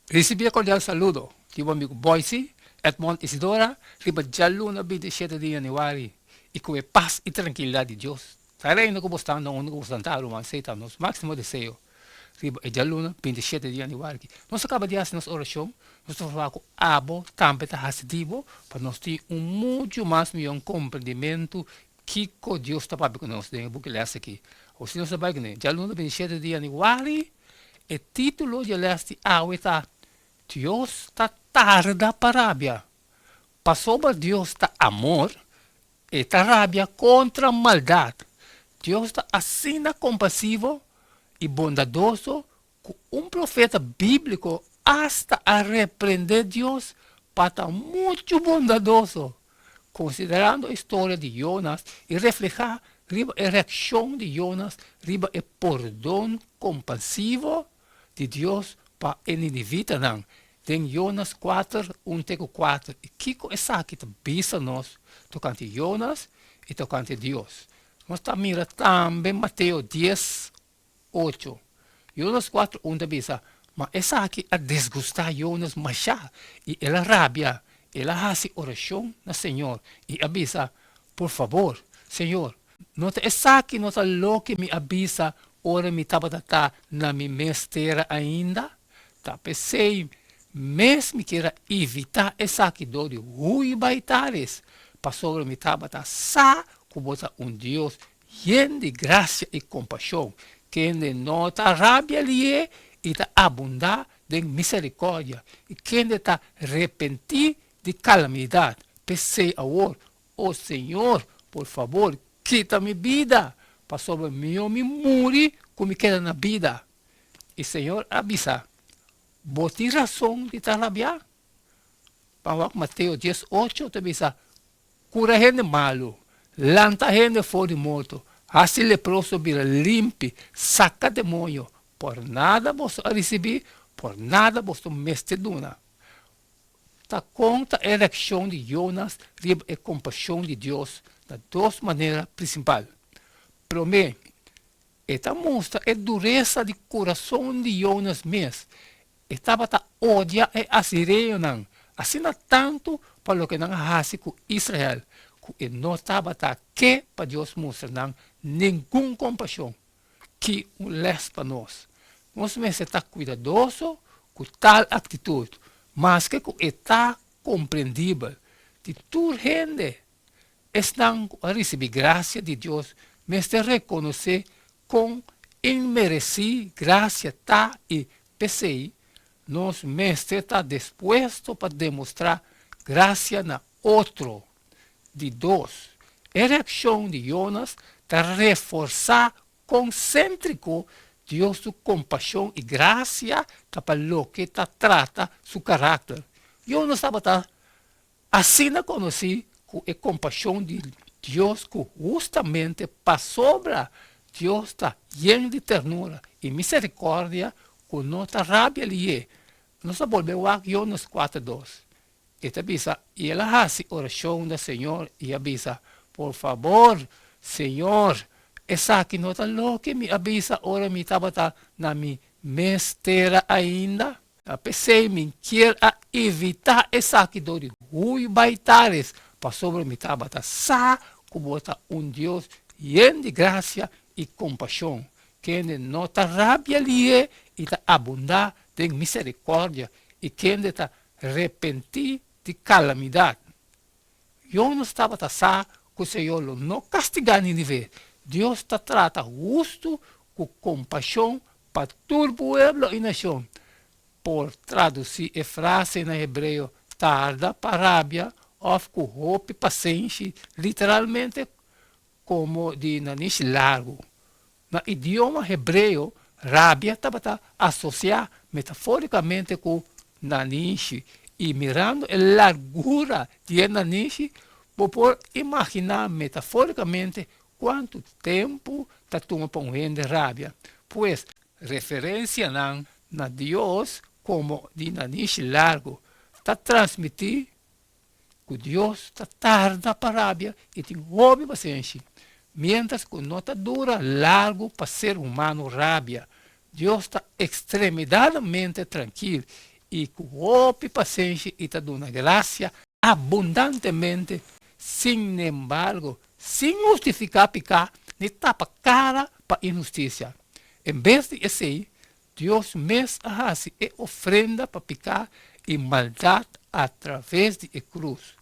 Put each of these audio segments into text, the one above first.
Risibí e kordial saludo di bo amigu Boysie Edmond Isidora riba djaluna 27 di yanüari i ku e pas i trankilidat di Dios ta reina ku bo sta na unda ku bo sta ta ruman esei ta nos máksimo deseo riba e djaluna 27 di yanüari aki. Nos a kaba di hasi nos orashon, nos ta ferwagt ku abo tambe ta hasi di bo pa nos tin un muchu mas mihó komprendimentu kiko Dios ta papia ku nos den e buki lès aki. Awor si nos ta bai kuné djaluna 27 di yanüari. E título dje lès di awe ta Dios ta tarda pa rabia. Pasobra Dios ta amor, e ta rabia kontra maldat. Dios ta asina kompasivo i bondadoso ku un profeta bíbliko asta a reprendé Dios pa ta muchu bondadoso. Konsiderando e storia di Jonas i reflehá riba e reakshon di Jonas riba e pordon kompasivo di Dios pa e ninivitanan den Jonas kuater, un te ku kuater i kiko esaki ta bisa nos tokante Jonas i tokante Dios. Nos ta mira tambe Mateo dies, ocho. Jonas kuater un ta bisa, Ma esaki a disgustá Jonas mashá, i el a rabia. El a hasi orashon na Señor i a bisa, Por fabor, Señor, no ta esaki no ta loke mi a bisa ora mi tabata ta na mi mes tera ainda? Ta p'esei mes mi kier a evitá esaki dor di hui bai Tares, pasobra mi tabata sa ku bo ta un Dios Yen di grasia i kompashon, kende no ta rabia lié i ta abundá den miserikòrdia, i kende ta repentí di kalamidat. P'esei awor, o Señor, por fabor, kita mi bida, pasobra mihó mi muri ku mi keda na bida. I Señor a bisa, Bo tin rason di ta rabiá? Pa wak Mateo 18 ta bisa, Kura hende malu, lanta hende for di morto, hasi leproso bira limpi, saka demoño. Por nada boso a risibí, por nada boso mester duna. Ta kon ta e reakshon di Jonas riba e kompashon di Dios na dos manera prinsipal. Promé, e ta mustra e duresa di kurason di Jonas mes. E tabata odia e asireonan asina tantu pa loke nan a hasi ku Israel, ku e no tabata ke pa Dios mustra nan ningun kompashon. Ki un lès pa nos! Nos mester ta kuidadoso ku tal aktitut, maske ku e ta komprendibel di tur hende. Esnan ku a risibí grasia di Dios mester rekonosé kon inmeresí grasia ta i p'esei nos mester ta dispuesto pa demostrá grasia na otro. Di dos, e reakshon di Jonas ta reforsá kon séntriko Dios su kompashon i grasia ta pa loke ta trata su karakter. Jonas tabata Asina konosí ku e kompashon di Dios ku hustamente pasobra Dios ta yen di ternura i miserikòrdia ku no ta rabia lié. Nos a bolbe wak Jonas 4 dos. E ta bisa, I el a hasi orashon na Señor i a bisa, Por fabor, Señor, esaki no ta loke mi a bisa ora mi tabata na mi mes tera ainda? Ta p'esei mi kier a evitá esaki dor di hui bai Tares, pasobra mi tabata sa ku bo ta un Dios yen di grasia i kompashon, kende no ta rabia lihé i ta abundá den miserikòrdia i kende ta repentí di kalamidat. Jonas tabata sa ku Señor lo no kastigá Ninive. Dios ta trata hustu ku kompashon pa tur pueblo i nashon. Por tradusí e frase na hebreo tarda pa rabia òf ku hopi pasenshi literalmente komo di nanishi largu. Na idioma hebreo, rabia tabata asosiá metafórikamente ku nanishi, i mirando e largura di e nanishi, bo por imaginá metafórikamente kuantu tempu ta tuma pa un hende rabia. Pues, referensianan na Dios komo di nanishi largu ta transmití ku Dios ta tarda pa rabia i tin hopi pasenshi, miéntras ku no ta dura largu pa ser humano rabia. Dios ta ekstremidadamente trankil i ku hopi pasenshi i ta duna grasia abundantemente, sinembargo, sin hustifiká piká ni tapa kara pa inhustisia. En bes di esei, Dios mes a hasi e ofrenda pa piká i maldat atraves di e krus.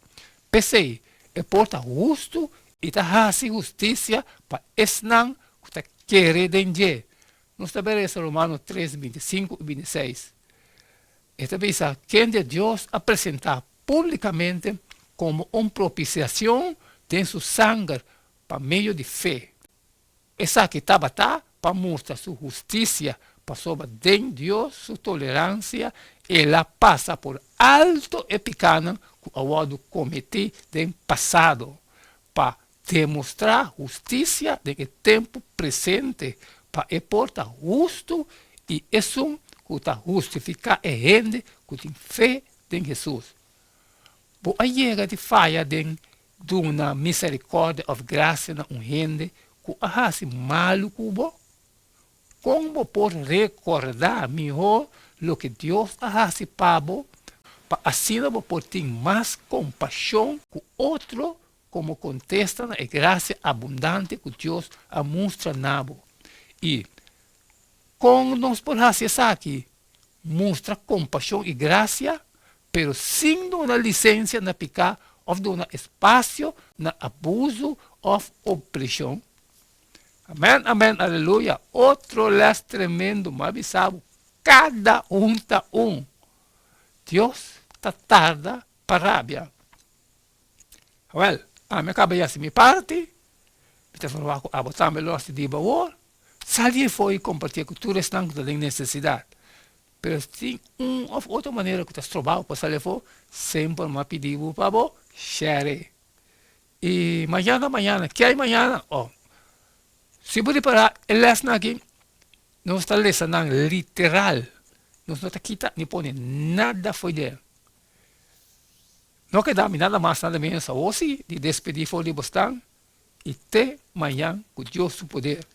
P'esei, e por ta hustu i ta hasi hustisia pa esnan ku ta kere den dje. Nos ta bira Romano 3, 25 i 26. E ta bisa, Kende Dios a presentá públikamente komo un propisiashon den su sanger pa medio di fe. Esaki tabata pa mustra su hustisia, pasobra den Dios su toleransia el a pasa por alto e pikánan ku a wòrdu kometí den pasado, pa demostrá hustisia den e tempu presente, pa e por ta hustu i esun ku ta hustifiká e hende ku tin fe den Hesus. Bo a yega di faya den duna miserikòrdia òf grasia na un hende ku a hasi malu ku bo? Kon bo por rekordá mihó loke Dios a hasi pa bo pa asina bo por tin mas kompashon ku otro komo kontesta na e grasia abundante ku Dios a mustra na bo? I kon nos por hasi esaki? Mustra kompashon i grasia, pero sin duna lisensia na piká òf duna espasio na abusu òf opreshon. Amèn, amèn, aleluya! Otro lès tremendo, m'a bisa bo, kada un ta un. Dios ta tarda pa rabia. Awèl, ami a kaba di hasi mi parti, mi ta ferwagt ku abo tambe lo hasi di bo awor. Sal di efo i kompartié ku tur esnan ku ta den nesesidat. Pero si tin un òf otro manera ku ta stroba bo pa sali afó, semper mi a pidi bo pa bo share. I mañana mañana, ke hay mañana? Oh, si bo ripará e lèsnan aki, nos ta lesa nan literal, nos no ta kita ni pone nada fo'i dje. No keda mi nada mas nada menos awosi di despedí for di bosnan i te mañan ku Dios su poder.